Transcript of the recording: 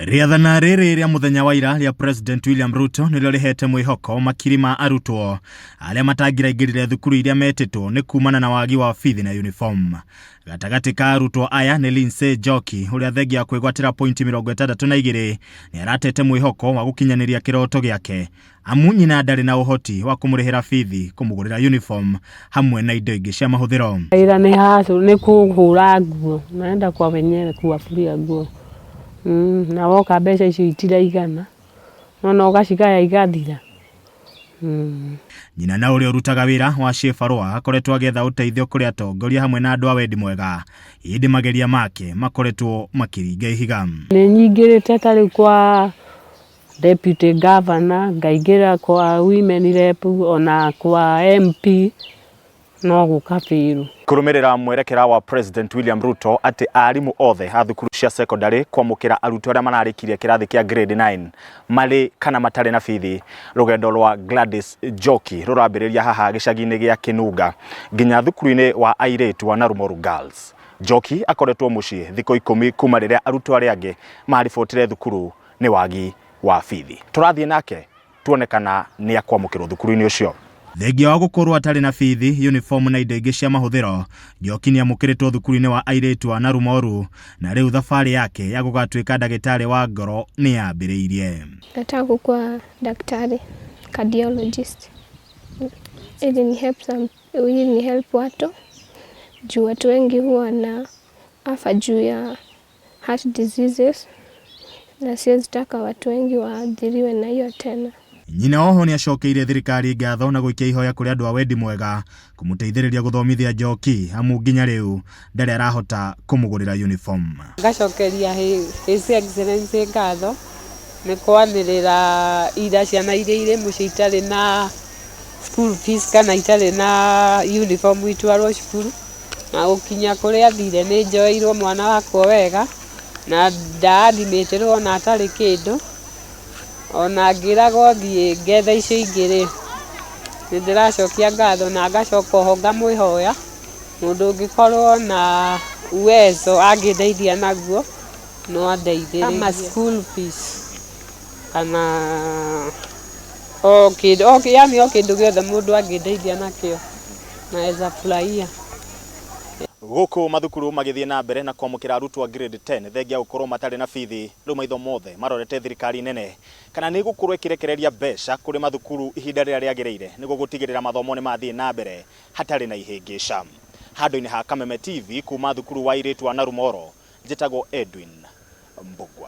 Rĩathana rĩrĩ rĩa mũthenya wa ira rĩa President William Ruto nĩrĩo rĩhete mwĩhoko makiri ma arutwo arĩa matangĩraingĩrire thukuru iria metĩtwo nĩ kumana na wagi wa bithi na uniform. Gatagatĩ ka arutwo aya nĩ Lindsay Njoki ũrĩa thengia wa kwĩgwatĩra pointi 62 nĩ aratete mwĩhoko wa gũkinyanĩria kĩroto gĩake amu nyina ndarĩ na ũhoti wa kũmũrĩhĩra bithi, kũmũgũrĩra uniform hamwe na indo ingĩ cia mahũthĩro. Wĩra nĩ hustle, nĩ kũhũra nguo, naenda kwa wenyewe kuwafulia nguo na woka mbeca icio itiraigana, nona ũgacigaya igathira. Nyina na ũrĩa ũrutaga wĩra wa ciĩbarũa akoretwo agĩetha ũteithio kũrĩ atongoria hamwe na andũ a wendi mwega, ĩndĩ mageria make makoretwo makĩringa ihiga. Nĩ nyingĩrĩte ta rĩu kwa deputy governor, ngaingĩra kwa women rep ona kwa MP no gũkabĩrwo. Kũrũmĩrĩra mwerekera wa President William Ruto atĩ arimũ othe a thukuru cia secondary kwamũkĩra arutwo arĩa mararĩkirie kĩrathi kĩa grade 9 marĩ kana matarĩ na bithi, rũgendo rwa Gladys Njoki rũrambĩrĩria haha gĩcagi-inĩ gĩa Kĩnunga nginya thukuru-inĩ wa airĩtu wa Narumoru Girls. Njoki akoretwo mũciĩ thikũ 10 kuma rĩrĩa arutwo arĩa angĩ maribotire thukuru nĩ wagi wa bithi. Tũrathiĩ nake tuone kana nĩ akwamũkĩrwo thukuru-inĩ ũcio. Thengia wa gũkorwo atarĩ na bithi, uniform na indo ingĩ cia mahũthĩro, Njoki nĩ amũkĩrĩtwo thukuru-inĩ wa airĩtu wa Narumoru na rĩu thabarĩ yake ya gũgatuĩka ndagĩtarĩ wa ngoro nĩ yambĩrĩirie. Nataka kukuwa daktari cardiologist ili ni help some, ili ni help watu juu watu wengi huwa na afa juu ya heart diseases na siwezi taka watu wengi waathiriwe na hiyo tena. Nyina oho nĩ acokeire thirikari ngatho na gũikia ihoya kũrĩ andũ a wendi mwega kũmũteithĩrĩria gũthomithia Njoki amu nginya rĩu ndarĩ arahota kũmũgũrĩra uniform. Ngacokeria His Excellency ngatho nĩ kwanĩrĩra ira ciana iria irĩ mũciĩ itarĩ na school fees kana itarĩ na uniform itwarwo cukuru, na gũkinya kũrĩa athire nĩ njoeirwo mwana wakwa wega na ndaadmitĩrwo ona atarĩ kĩndũ, ona ngĩragwo thiĩ ngethe icio ingĩ rĩ, nĩ ndĩracokia ngatho na ngacoka oho ngamwĩhoya mũndũ ũngĩkorwo na uwezo angĩndeithia naguo no andeithĩrĩrie. Kama school fees kana o kĩndũ, yani o kĩndũ gĩothe mũndũ angĩndeithia nakĩo naweza furahia. Gũkũ mathukuru magĩthiĩ na mbere na kwamũkĩra arutwo a grade 10 thengia gũkorwo matarĩ na bithi, rĩu maitho mothe marorete thirikari nene kana nĩ ĩgũkorwo ĩkĩrekereria mbeca kũrĩ mathukuru ihinda rĩrĩa rĩagĩrĩire nĩguo gũtigĩrĩra mathomo nĩ mathiĩ na mbere hatarĩ na ihĩngĩca. Handũ-inĩ ha Kameme TV kuma thukuru wa airĩtu wa Narumoro, njĩtagwo Edwin Mbugua.